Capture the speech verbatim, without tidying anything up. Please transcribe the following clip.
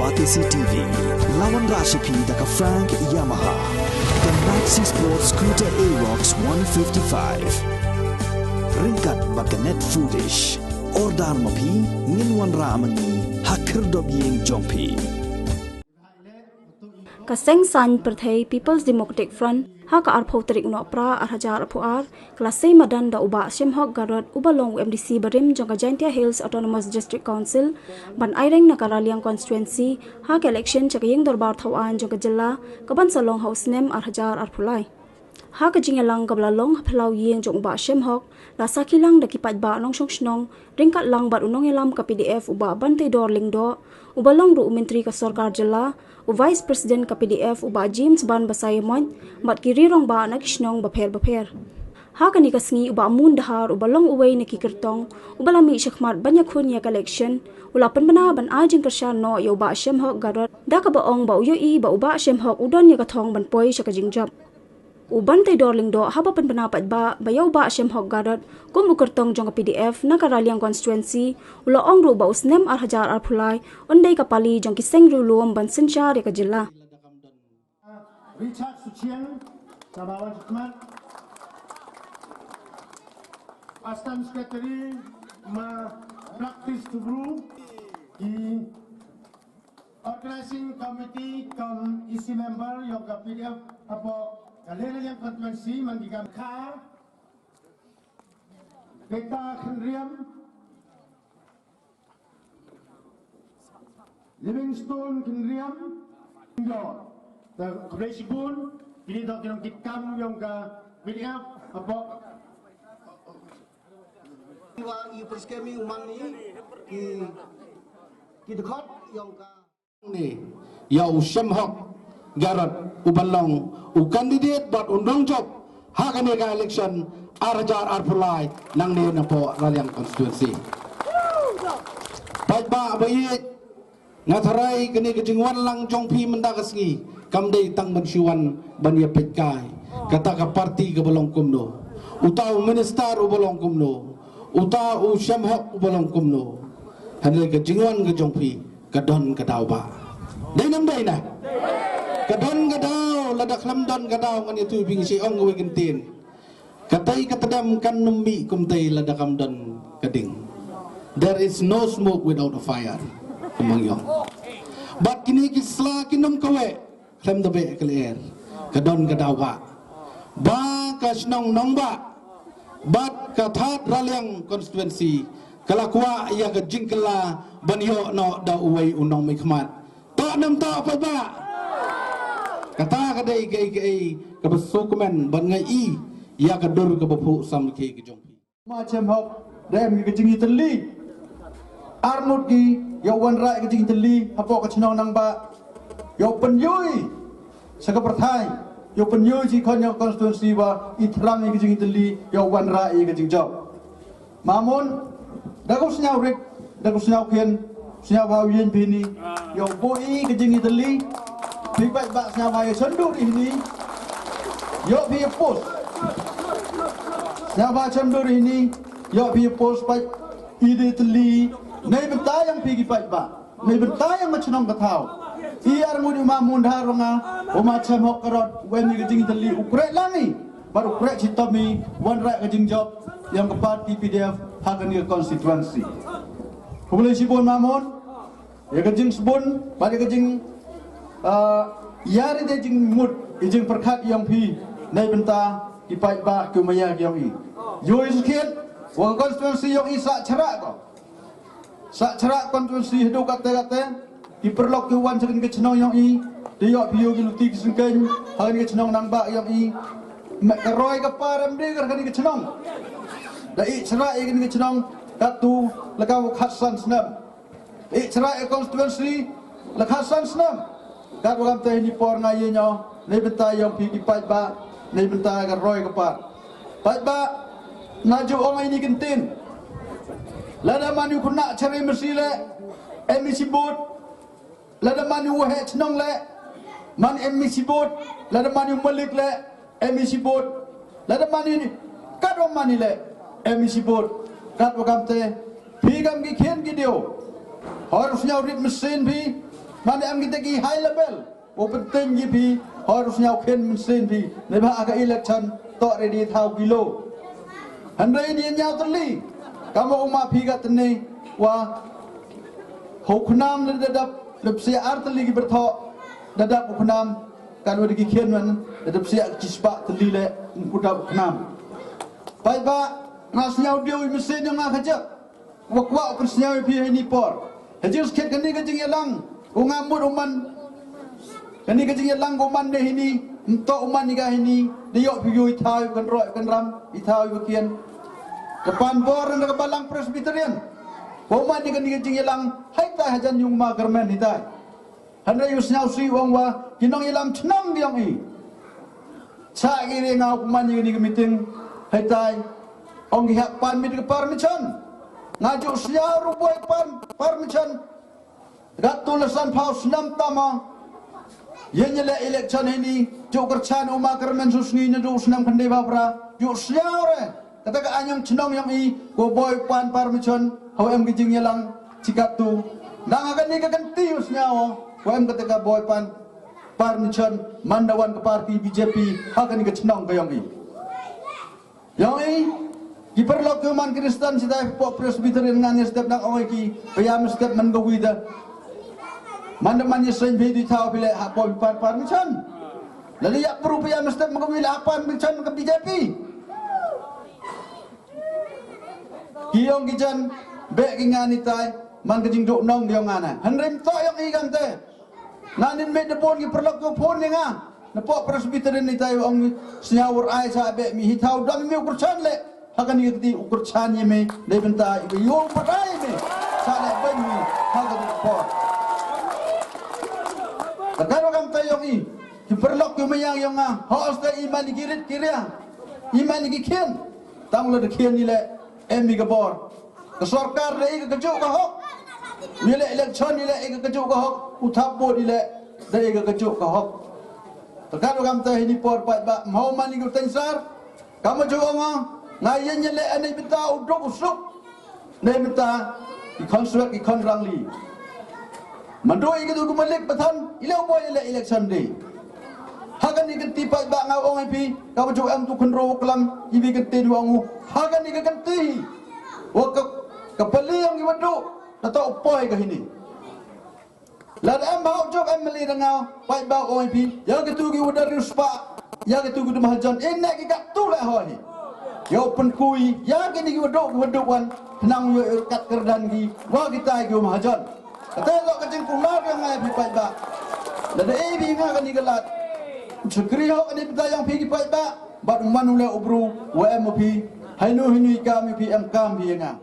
Batesi T V, la wanrah sha phi da ka Frank Yamaha, ka Maxi Sport Scooter Aerox one fifty-five. Ryngkat bad ka Net Foodish. Order ma phi, ngin wanrah ma ngi ha khyrdop ïing jong phi. Ka Seng Saiñ Pyrthei People's Democratic Front, ha ka arphew tarik u Nohprah ar hajar arphew ar, ka la sei madan da u Bah Shemhok Garod, uba long u M D C barim jong ka Jaintia Hills Autonomous District Council, ban aireng na ka Raliang Constituency ha ka election sha ka Ïing Dorbar Thawaiñ jong ka jylla, kaban sa long ha u snem ar hajar arphew lai. Ha ka jingïalang kaba la long ha phyllaw ïing jong u Bah Shemhok, la sakhi lang da ki paidbah nongshong shnong, ryngkat lang bad u nongïalam ka P D F u Bah Banteidor Lyngdoh, uba long ruh u Myntri ka Sorkar Jylla, u Vice President ka P D F u Bah James Ban Basaiawmoit, bad ki riew rangbah na ki shnong bapher bapher. Ha kane ka sngi u Bah Moon Dhar, uba long uwei na ki kyrtong, uba la mih shakhmat ban ïakhun ïa ka election, u la pynbna ban ai jingkyrshan noh ïa u Bah Shemhok Garod, da kaba ong ba u ïohi ba u Bah Shemhok u don ïa ka thong ban poi sha ka jingjop. U Banteidor Lyngdoh haba pynbna paidbah ba ïa u Bah Shemhok Garod kum u kyrtong jong ka P D F na ka Raliang Constituency, u la ong ruh ba u snem ar hajar arphew lai un dei ka pali jong ki seng riewlum ban synshar ïa ka jylla. Richard Suchiang, Sabawan Chukmat, Assistant Secretary, ma practice to brew, ki Organizing Committee cum E C member jong ka P D F hapoh ka Raliang Constituency, man ki kam kha, Beta Kynriam, Livingstone Kynriam, Jor. Te khublei shibun, kini dok jong ki kam jong ka P D F hapoh. Wa i perskemi umani ki, ki dkhot jong ka. Ni, ïa u Shemhok Garod, uba long u candidate bad u nongjop ha kane ka election ar hajar arphew lai nangne napoh Raliang Constituency. Paidbah ba ïeit, nga tharai kane ka jingwan lang jong phi mynta ka sngi kam dei tang ban shu wan ban ïa peitkai kata ka party kaba long kumno, uta u minister uba long kumno, uta u Shemhok uba long kumno. Hynrei ka jingwan ka jong phi ka don ka daw ba. Dei nam dei na? Ka don ka daw, lada khlem don ka daw ngan ïathuh ïa phi, ngi shu ong kawei ka ktien. Katei ka tdem kan nym mih kumtei lada kam don ka ding. There is no smoke without a fire. Kumba ngi ong. Bad kine ki sla kin nym kaweh khlem da beh ka lyer. Ka don ka daw ba, ba ka shnong Nongbah bad ka Thad Raliang constituency ka la kwah ïa ka jingkylla ban ïoh noh da uwei u nongmihkhmat. Toh nam toh paidbah? Kata ka dei kaei kaei kaba sngewkmen bad nga i ïa ka dur kaba phuh samrkhie ka jong phi. Ma Shemhok da em ka jingïatylli. Arngut ki ïa u wanrah ka jingïatylli hapoh ka shnong Nongbah. Ïa u pynïoh sa ka pyrthei, ïa u pynïoh shi khon ïa ka constituency ba i thrang ïa ka jingïatylli, ïa u wanrah ïa ka jingjop. Mamun, da ka sngew rit, da ka sngew khian, sngew bha u ïeng phi ni, ïa u buh i ka jingïatylli, phi paidbah sngew bha ïa shon dur i ni, ïa phi ïa pus. Sngew bha shon dur i ni, ïa phi ïa pus paid i de tylli, nei bynta ïa phi ki paidbah. Nei bynta ïa ma chnong ka thaw. I arngut u Mamun Dhar ruh nga, u Ma Shemhok Garod, u em ïa ka jingïatylli u kreh lang i. Bad u kreh shitom i, wanrah ka jingjop, ïa ka party P D F, ha kane ka constituency. Khublei shibun Mamun, ïa ka jingsbun, bad ïa ka jing, ah, ïa ri de jingmut, ïa jingpyrkhat ïa phi, nei bynta, ki paidbah, ki maya, ki ïong i. Ïoh i skhiat, wa ka constituency ïong i sah chara ko. Sah chara constituency haduh kate kate, ki paralok ki wan sha kane ka chnong ïong i, te ïoh phi ïoh ki luti ki syngkien, ha kane ka chnong Nongbah ïong i. Me ka roi ka par em dei ka kane ka chnong. Da i chara i kane ka chnong, katto, la ka khatsan snem. I chara i constituency, la khatsan snem. Katto kam te ni por nga ïa nyo, nei bynta ïong phi ki paidbah, nei bynta ka roi ka par. Paidbah, na ju ong ai ni kin tin. Lada man ïa u khynnah chari masi le, M E C vote. Lada man ïa u waheh chnong le, man M E C vote. Lada man ïa u malik le, M E C vote. Lada man ïa ni, katwa man ïa le, M E C vote. Katwa kam te, phi kam ki khian ki diew. Hor sngew rit masin phi, Mane em kita ki high level, u pynting ki phi, hor u sñiaw khin mynsiem phi, ne ba ka election, tok ready thaw kilo. Hynrei ni ñiaw tylli, kamo u ma phi ka tne, wa, ho khnam le dadap, le psia ar tylli ki bertho, dadap u khnam, kan wadi ki khin wan, dadap sia ki spa tylli le, u kudap u khnam. Paidbah, nga sñiaw diaw i mynsiem nga ka jep. Wa kwah u pynsñiaw ïa phi ha ini por. Ha jingsngewkhet kane ka jingïalang u nga mut u man. Kane ka jingïalang u man ne hini. Mto u man ïa ka hini. Da ïoh phi ïoh i thaw ïa kan roi kan ram i thaw ïa kian. Ka pan bor na ka balang Presbyterian. Wa u man ïa kane ka jingïalang. Hai tai hajan yung ma kermen hi tai. Hynrei u sñiaw si u ong wa ki nongïalam chnong ki ong i. Cha ki ri nga u pynman ïa kani ka meeting. Hei tai. Ong ki hap pan mit ka permission. Nga ju sñiaw ruh boi pan permission. Gat tu la san phaw snem tama. Ïa ñi le election hini. Ju kyrchan u ma kyrmen su sngi ñi ju snem khynde ba pra. Ju sñiaw re. Kata ka aiñ yong chnong yong i, ko boi pan permission, hawa em ka jingïalang, chikat tu. Nang ha kani ka kynti u sñiaw, ko em kata ka boi pan permission, man da wan ka party B J P, ha kani ka chnong ka yong i. Yong i, ki paralok ki man Kristan, sita pok Presbyterian ngan ya step nang ong i ki, payam step man ka wida. Man da man ya seng bhi di thaw phi le ha boi pan permission. Lali ya pru payam step man ka wida ha pan permission ka B J P. Ki yong ki jan, beh ki nga ni tai, man ka jingduk nong ki yong nga na. Hynrei mto yong i kan te. Nga nin met da pon ki paralok ko pon ni nga. Na pok Presbyterian ni tai ong sñiaw wur ai sa beh mi hi thaw dang mi u kyrchan le. Ha kani ka kti u kyrchan ïa me, dei bynta i ba ïoh patai me. Sa le beng mi, ha kani ka por. Ka karo kam tai yong i, ki paralok ki mayang yong nga, ho asta i man i ki rit ki ria, i man i ki khian. Tang la da khian i le, em i ka bor. Ka sorkar da i ka kajuk ka hok. I le election i le i ka kajuk ka hok. U thap bot i le da i ka kajuk ka hok. Ka kat kam ta hini por paidbah mhau man i ka tensar. Kama ju ong nga yen i le ane bita u duk u suk. Ne bita i khon suek i khon rangli. Mando i ka tu ka malik pathan i le u boi i le election day. Ha kani ka kynti paidbah nga ong ai phi, ka ba ju em tu khynro klam, i bi kynti du ong u. Ha kani ka kynti. Wa ka, ka pali ong i wadu, na ta u poi ka hini. Lada em ba u jop em mali da nga, paidbah ong ai phi, ya ka tu ki wada riu spa, ya ka tu ki tu mahajan, in ne ki ka tu le hoi. Ya u pynkui, ya kini ki wadu, ki wadu wan, tnang yo kat kerdan ki, wa kita ki mahajan. Kata lo ka jingkular ka ngai phi paidbah. Lada e phi nga kani ka lad. Chakri ho kani bita yang phi ki paidbah. Bad u man u le u bru, wa em u phi. Hainu hinu i kam i phi em kam phi nga.